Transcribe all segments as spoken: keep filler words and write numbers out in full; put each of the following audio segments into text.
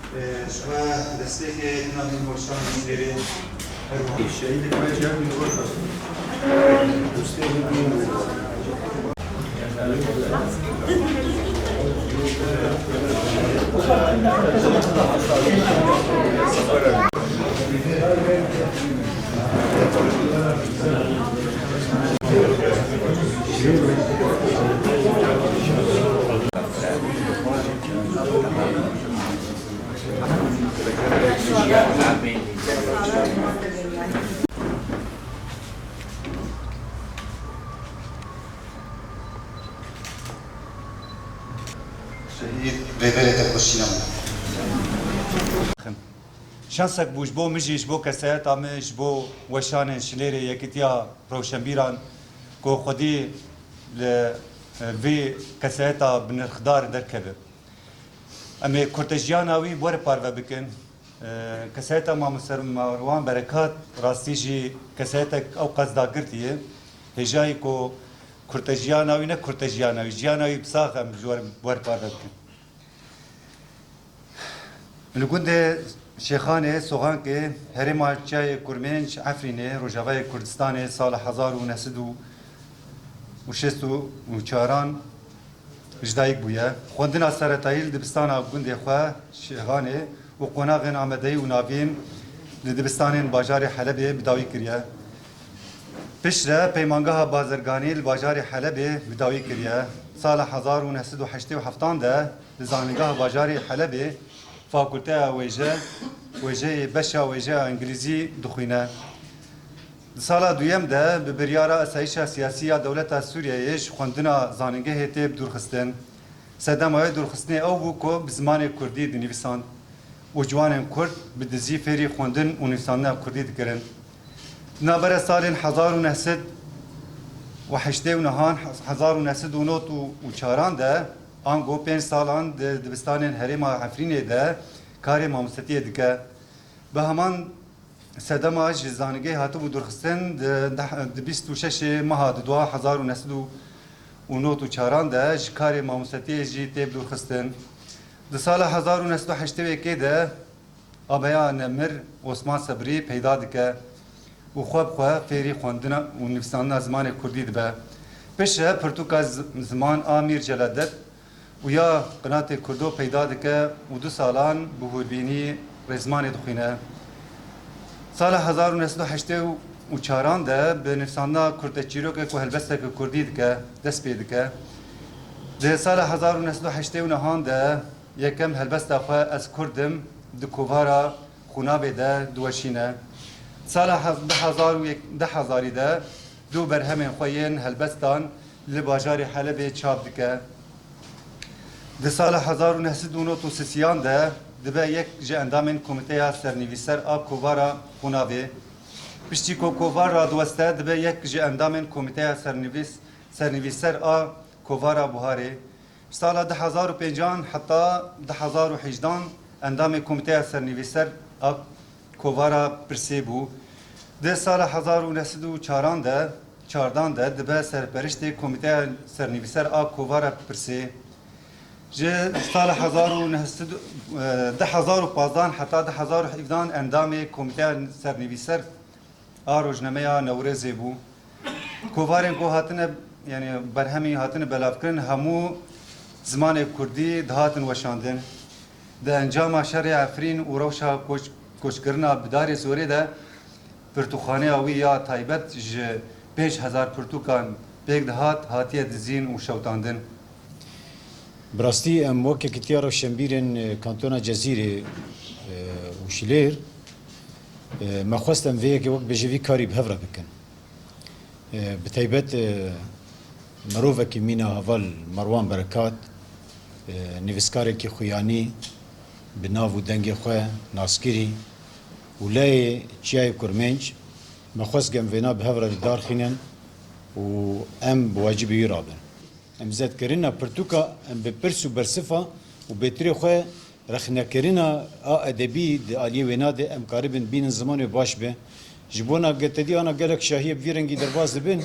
Ji we destpêkê navîn weşan jêrê her wiha. Şehîdê me cem min wek dostê min bûn. Şehîd rêberê te xweşîna min. Şansek bû ji bo min jî, ji bo kesayeta min, ji bo weşanên şilêrê Yekîtiya Rewşenbîran ku xwedî li, e, vê kesayeta binirxdar derkeve. Em ê kurtejiyana wî bi we re parve bikin. E, kesayeta Mamoste Merwan Berekat rastî jî kesayetek ew qas dagirtî ye. Hêjayî ku kurtejiyana wî ne kurtejiyana wî, jiyana wî bi sax em ji we re, bi we re parve bikin. Li gundê Şêxanê, Soxankê, herêma Çiyayê Kurmênc, Efrînê, Rojavayê Kurdistanê, sala hezar û neh sed û şêst û çaran ji dayik bûye. Xwendina seretayî li dibistana gundê xwe Şêxanê û qonaxên Amedeyî û Navîn li dibistanên bajarê Helebê bi dawî kiriye. Piştre peymangeha bazirganî li bajarê Helebê bi dawî kiriye. Sala hezar û neh sed û heştê û heftan de li Zanîngeha Bajarê Helebê Fakulteya Wêje, Wêjeyê Beşa Wêjeya Îngilîzî dixwîne. Di sala duyem de bi biryara Asayîşa Siyasî ya Dewleta Sûriyeyê ji xwendina zanîngehê tê bi dûrxistin. Sedema wê dûrxistinê ew bû ku bi zimanê kurdî dinivîsand û ciwanên kurd bi dizî fêrî xwendin û nivîsandina kurdî dikirin. Di navbera salên hezar û neh sed û heştê û nehan hezar û neh sed û nod û çaran de, ango pênc salan di dibistanên herêma Efrînê de karê mamostetiyê dike. Bi heman sedema ji zanîngehê hatibû dûrxistin, di, di bîst û şeşê meha dudwa hezar û neh sed û nod û çaran de ji karê mamostetiyê jî tê bidûrxistin. Di sala hezar û neh sed û heştê û yekê de abeya nemir Osman Sebrî peyda dike û xwe bi xwe fêrî xwendina û nivîsandina zimanê kurdî dibe. Piştre pirtûka zi-, ziman a Mîr Celadet û ya Qinatê Kurdo peyda dike û du salan bi hûrbînî rêzmanê dixwîne. Sala hezar û neh sed û heştê û çaran de bi nivîsandina Kurdçîrokê ku helbesteke kurdî dike, dest pê dike. Di sala hezar û neh sed û heştê û nehan de yekem helbesta xwe Ez Kurd im di kovara Xûnavê de diweşîne. Sala hez-, du hezar û yek, du hezarî de du berhemên xwe yên helbestan li bajarê Helebê çap dike. Di sala hezar û neh sed û nod û sisiyan de dibe yek ji endamên Komîteya Sernivîser a Kovara Xûnavê. Piştî ku kovar radiweste, dibe yek ji endamên Komîteya Sernivîs-, Sernivîser a Kovara Buharê. Sala du hezar û pêncan heta du hezar û hejdan endamê Komîteya Sernivîser a Kovara Pirsê bû. Di sala hezar û neh sed û çaran de, çardan de dibe serperiştê Komîteya Sernivîser a Kovara Pirsê. Ji sala hezar û neh sed, e, du hezar û pazdan heta du hezar û hevdan endamê Komîteya Sernivîser a Rojnameya Newrêzê bû. Kovarên ku hatine, yanî berhemî hatine belavkirin, hemû zimanê kurdî dihatin weşandin. Di encama şerê Efrîn û rewşa koç-, koçkirina bi darê zorê de pirtûkxaneya wî ya taybet ji pênc hezar pirtûkan pêk dihat, hatiye dizîn û şewitandin. Bi rastî em wek Yekîtiya Rewşenbîrên, e, Kantona Cezîrê, e, û Şilêr, e, me xwest em vê yekê wek bêje vî karî bi hev re bikin. E, bi taybet, e, mirovekî mîna heval Merwan Berekat, e, nivîskarekî xuyanî bi nav û dengê xwe naskirî û leyê Çiyayê Kurmênc, me xwest em vêna bi hev re darxînin û em bi wecibî wî rabin. Em zedkirina pirtûka, em bi pirs û bersifa û bêtirê xwe rexnekirina a edebî di aliyê wêna de em karibin bînin zimanê baş be. Ji bona getedî ana gelek şahiyê bi vî rengî derbas dibin,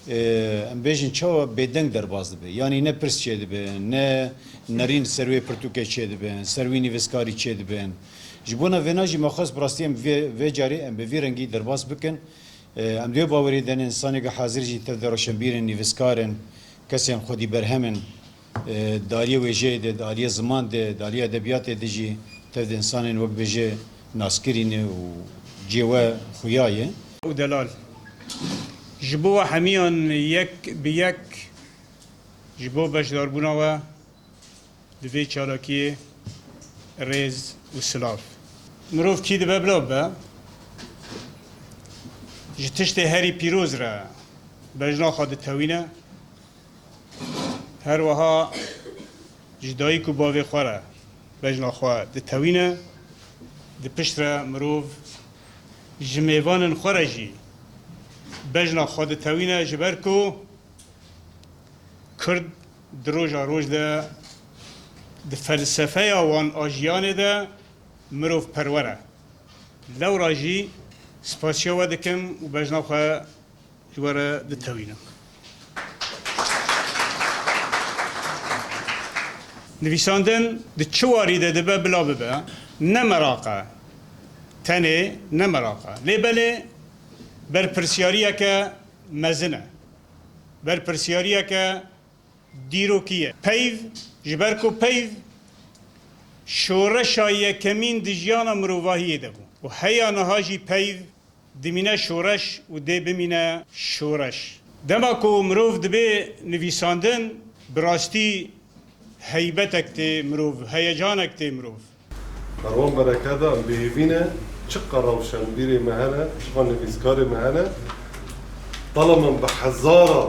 e, em bêjin çawa bêdeng derbas dibe. Yanî ne pirs çêdibe, ne nerîn ser wê pirtûkê çêdibe, ser wî nivîskarî çêdibe. Ji bona vêna jî me xwest bi rastî em vê, vê carê em bi vî rengî derbas bikin. E, em di wê bawerî de ne, însaneke hazir jî tev de roşenbîr in, nivîskar in, kesên xwedî berhem in. E, di aliyê wêjeyê de, di aliyê ziman de, di aliyê edebiyatê de jî tev de însanên wek bêje naskirî ne û cihê we xuya ye. Û delal. Ji bo we hemiyan yek bi yek, ji bo beşdarbûna we di vê çalakiyê rêz û silav. Mirov kî dibe bila bibe, ji tiştê herî pîroz re bejna xwe ditewîne. Her wiha ji dayik û bavê xwe re bejna xwe ditewîne. Di pişt re mirov ji mêvanên xwe re jî bejna xwe ditewîne, ji ber ku Kurd di roja roj de di felsefeya wan a jiyanê de mirov perwer e. Lewra jî spasiya we dikim û bejna xwe ji we re ditewînim. Nivîsandin di çi warî de dibe bila bibe, ne meraq e. Tenê ne meraq e. Lê belê berpirsiyariyeke mezin e. Berpirsiyariyeke dîrokî ye. Peyv, ji ber ku peyv şoreşa yekemîn di jiyana mirovahiyê de bû û heya niha jî peyv dimîne şoreş û dê bimîne şoreş. Dema ku mirov dibê nivîsandin, bi rastî heybetek tê mirov, heyecanek tê mirov. Merwan Bereketa em bêhêvî ne, çiqa rewşenbîrê me hene, çiqa nivîskarê me hene, qeleman bi hezara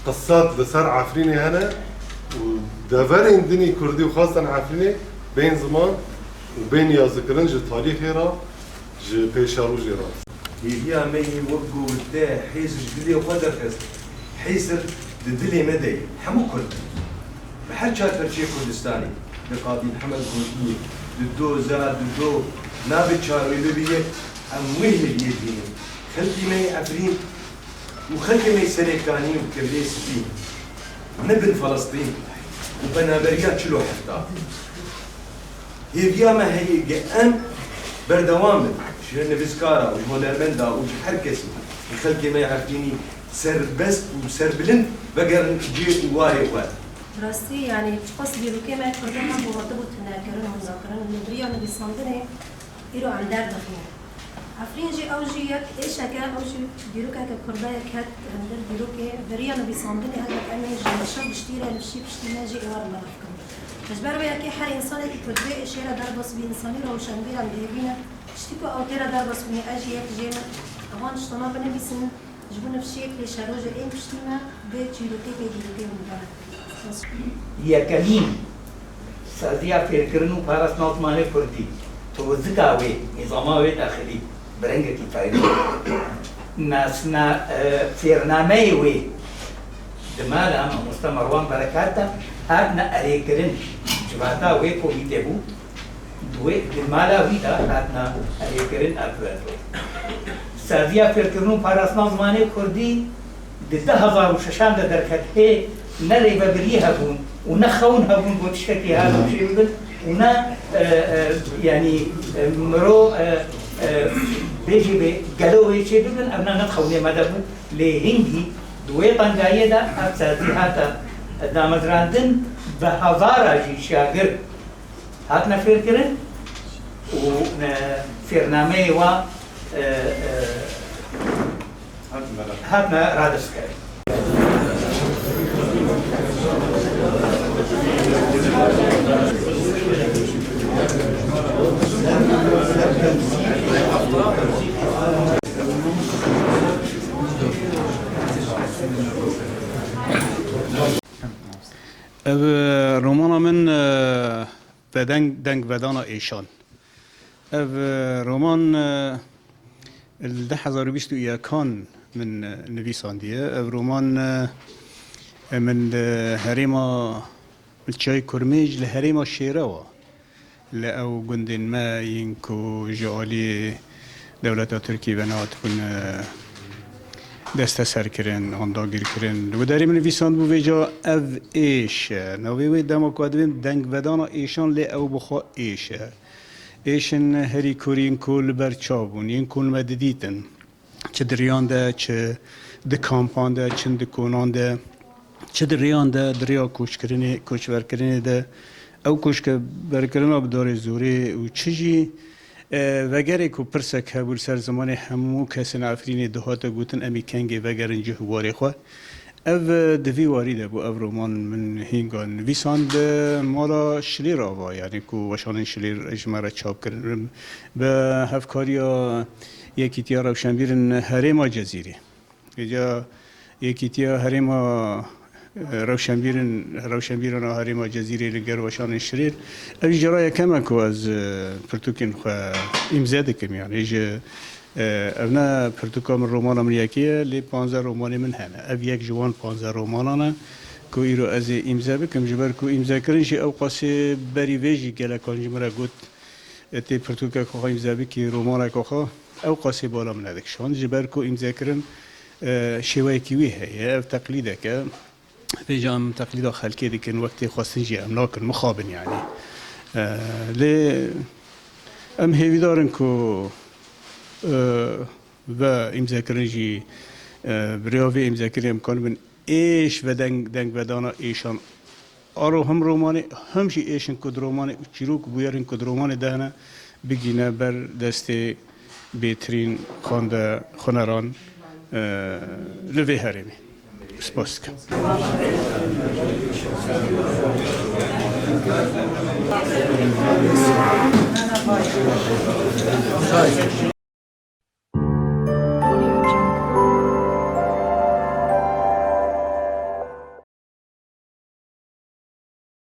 qisset li ser Efrînê hene û deverên din ê kurdî û xasten Efrînê bên ziman û bên yazîkirin ji tarîxê re, ji pêşerojê re. Hêviya me yê wek ku te hêz ji dilê xwe derxist, hêsir di dilê me de ye. Hemû Kurd in. Bi her çar perçeyê Kurdistanê, di Qadî Mihemed Gundî, di Doza, di Do, nabe çar wê bibîne, em wê hêviyê dibînin. Xelkê me yê Efrîn û xelkê me yê Serêkanî û Kevirê Spî ne bin Felestîn û penaberiya çil û heft a. Hêviya me heye ge em berdewam bin ji nivîskara û ji hunermenda û ji her kesî, ji xelkê me yê Efrînî serbest û serbilind vegerin cihê û warê xwe. Bi rastî, yanî, çiqas dîrokê me Kurdan hebû, hatibû tunekirin û wênekirin, li beriya nivîsandinê îro em derdixînin. Efrîn jî, ew jî yek êşeke, ew jî dîrokeke Kurda ye, ket hundir dîrokê beriya nivîsandinê, helbet em ê ji nexşa piştî re, nifşî piştî me jî êwar meriv kirin. Ji ber vê yekê her însanekî ku di vê êşê re derbas bî, însanî rewşenbîr e, em dihêvîne, tiştî ku ew tê re derbas bûne, ez jî yek jê me, evan tiştana binivîsin, ji bo nifşiyê pêşerojê ên piştî me, vê çîrokê, vê dîrokê hûn bibin. Spas. Yekemîn saziya fêrkirin û parastina zimanê kurdî, tozika wê, nîzama wê daxilî, bi rengekî taybet. Nasna, e, fêrnameyê wê di mala mamoste Merwan Berekat de hatine erêkirin. Civata wê komîtê bû, di wê, di mala wî de hatine erêkirin ev. Saziya fêrkirin û parastina zimanê kurdî di du hezar û şeşan de derket, hê ne rêvebiriyê hebûn û ne xewn hebûn bo tiştekî ha rewşê bibin û ne, e, e, yanî, e, miro, e, e, bêjî bê gelo wê çê bibin, ev ne, ne di xewnê me de bû. Lê hingî di wê tengayiyê de ev sazî hate damezrandin, bi hezara jî şagird hatine fêrkirin û, e, fêrnameyê wa, e, e, hatine radistikirin. Ev, e, romana min, e, Vedeng, Dengvedana Êşan. Ev, e, roman, e, li du hezar û bîst û yekan min, e, nivîsandiye. Ev roman, e, e, min li herêma, li Çiyayê Kurmêj, li herêma Şêrewa, li ew gundên me yên ku ji alî dewleta Tirkî ve nehatibûn, e, desteser kirin an dagir kirin. Li wê derê min nivîsandibû vêca ev êş e. Navê wê dema ku divên dengvedana êşan lê ew bi xwe êş e. Êşin herî kurîn ku li ber çav bûn, yên ku me didîtin. Çi di riyan de, çi di kampan de, çi di konan de, çi di riyan de, di riya koçkirinê, koçberkirinê de, ew koçberkirina bi darê zorê û çi jî, e, vegerê ku pirsek hebû li ser zimanê hemû kesên Efrînê dihate gotin, em ê kengê vegerin cih û warê xwe. Ev, e, di vî warî de bû ev roman min hînga nivîsand, e, mala Şilêr ava, yanî ku weşanên Şilêr ji me re çap kirin. Bi hevkariya Yekîtiya Rewşenbîrên Herêma Cezîrê. Vêca Yekîtiya Herêma, e, Rewşenbîrên, Rewşenbîrana Herêma Cezîrê li gel weşanên Şilêr. Ev jî cara yekem e ku ez, e, pirtûkên xwe îmze dikim, yanî ji, e, ev ne pirtûka min, romana min yekê ye, lê panzdeh romanê min hene. Ev yek ji wan panzdeh romanan e ku îro ez ê îmze bikim, ji ber ku îmzekirin jî ew qasê berî vê jî gelekan ji min re got, e, tê pirtûkek xwe îmze bikî, romaneke xwe, ew qasê bala min nedikişand. Ji ber ku îmzekirin, e, şêweyekî wî heye, ev teqlîdek e. Vêca em teqlîda xelkê dikin, wek tê xwestin jî em nakin, mixabin yanî. E, lê em hêvîdar in ku, e, ve îmzekirin jî, e, bi rêya vê îmzekirinê em kanibin êş ve deng, dengvedana êşan. Aro him romanê, him jî êşin ku di romanê û çîrok û bûyerên ku di romanê de hene, bigîne ber destê bêtirîn xwende, xuneran, e, li vê herêmê. Spas dikim.